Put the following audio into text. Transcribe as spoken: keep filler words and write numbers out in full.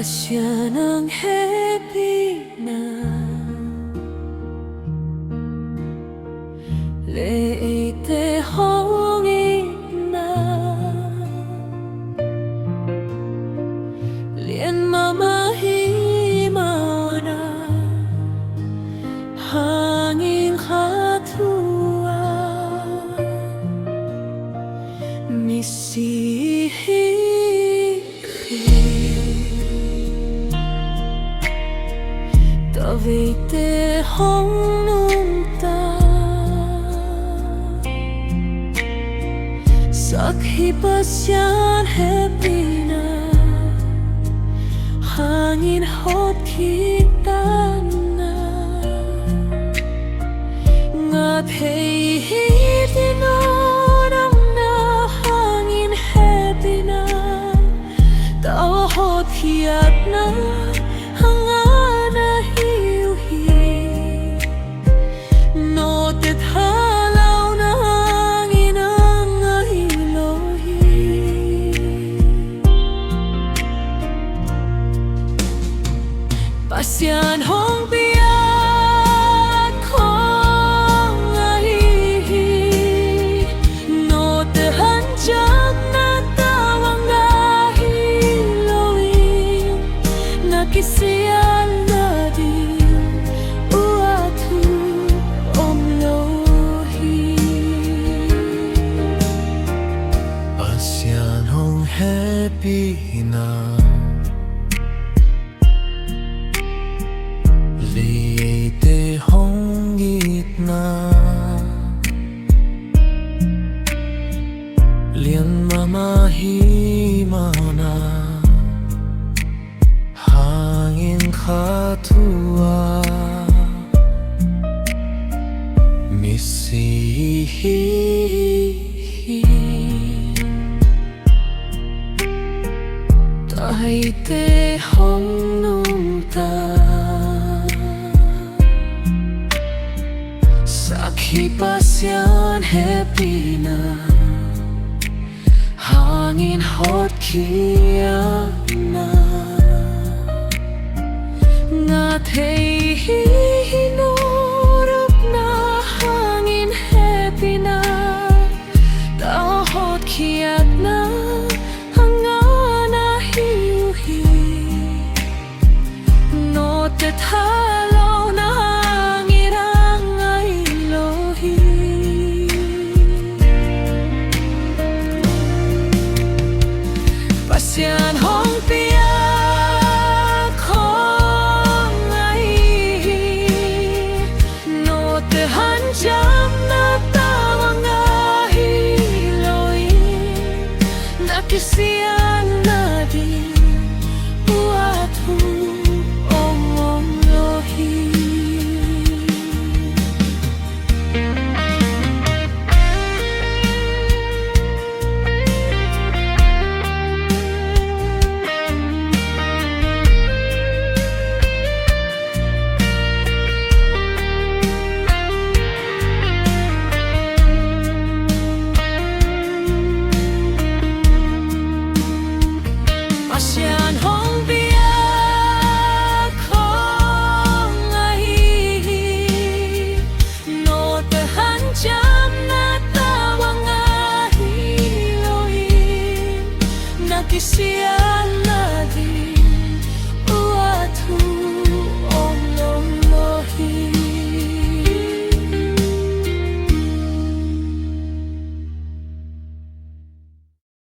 Pasian hong hehpihna, lei eite hong itna, lian mahmah hi mawna, hangin khat uh a misi hi. David te hong nungta, sakhi Pasian hehpihna, hangin hotkhiatna, ngah thei hi. Hih nuntakna, hangin hehpihna, tawh hotkhiatna, hangah na hi uh hi. Note thalawhna, hangin hangah hi lo hi. Pasian hong piak khong ahi hi. Note hanciamna tawh a ngah hi lo in, na kisiatna ding uh a thu om lo hi. Pasian hong hehpihna, lei eite hong itna, lian mahmah hi mawna, hangin khat uh a misi hi. David te hong nungta, sakhi Pasian hepina, hangin hotkhiatna, ngah thei hi. Hih nuntakna, hangin hepina, tawh hotkhiatna, hangah na hi uh hi. Note thalohna, hangin hangah hi lo hi. Pasian hong piak khong ahi hi. Note hanciamna tawh a ngah hi lo in, na kisiatna ding uh a thu om om lo hi. Pasian hong piak khong ahi hi. Note hanciamna tawh a ngah hi lo in, na kisiatna ding uh a thu